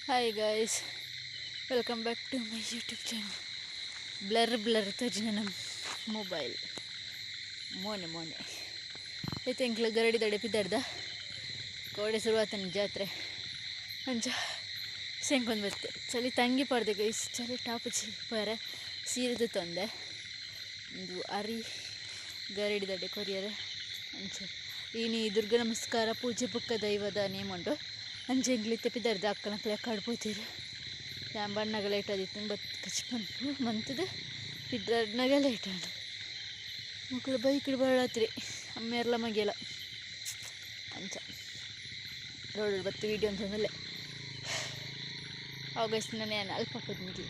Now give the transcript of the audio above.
Hi guys, welcome back to my YouTube channel. Blur blur ತೋಜಿನ mobile ಮೋನೆ ಮೋನೆ. ಐತೆ ಎಂಕ್ಲ ಗರಡಿ ದಡೆ ಪಿದಡ್ದ ಕೋಡೆ ಶುರುವಾತನ ಜಾತ್ರೆ. ಅಂಚ ಸೆಂಕೊಂದು ಬತ್ತೆ ಚಳಿ ತಂಗಿ ಪಾಡ್ದೆ ಗೈಸ್. ಚಳಿ ಟಾಪುಜಿ ಪೋಯರೆ ಸೀರೆದ ತೊಂದೆ. ಉಂದು ಅರಿ ಗರಡಿ ದಡೆ ಕೊರಿಯರೆ. ಅಂಚ ಇನಿ ದುರ್ಗ ನಮಸ್ಕಾರ ಪೂಜೆ ಬೊಕ್ಕ ದೈವದ ನೇಮ ಉಂಡು. ಅಂಚ ಎಂಕ್ಲು ಇತ್ತೆ ಪಿದಡ್ದ ಅಕ್ಕನ ಕಾಡ್ ಪೋತೆರ್. ಯಾನ್ ಬನ್ನಗ ಲೇಟ್ ಆದಿತ್ತು, ಬತ್ ಕಚಿಪಂಪು ಮಂತುದು ಪಿದಡ್ನಗ ಲೇಟ್ ಆಂಡ್. ಮೊಕುಲು ಬೈಕ್ಡ್ ಬರೊಡಾತ್ರಿ ಅಮ್ಮೆರ್ಲ ಮಗೆಲ. ಅಂಚ ರೋಡ್ ಬತ್ತ್ ವೀಡಿಯೋ ಅಂತಂದಲ್ಲೇ. ಅವು ಗೈಸ್, ನಾನು ಅಲ್ಪ ಪೋದು.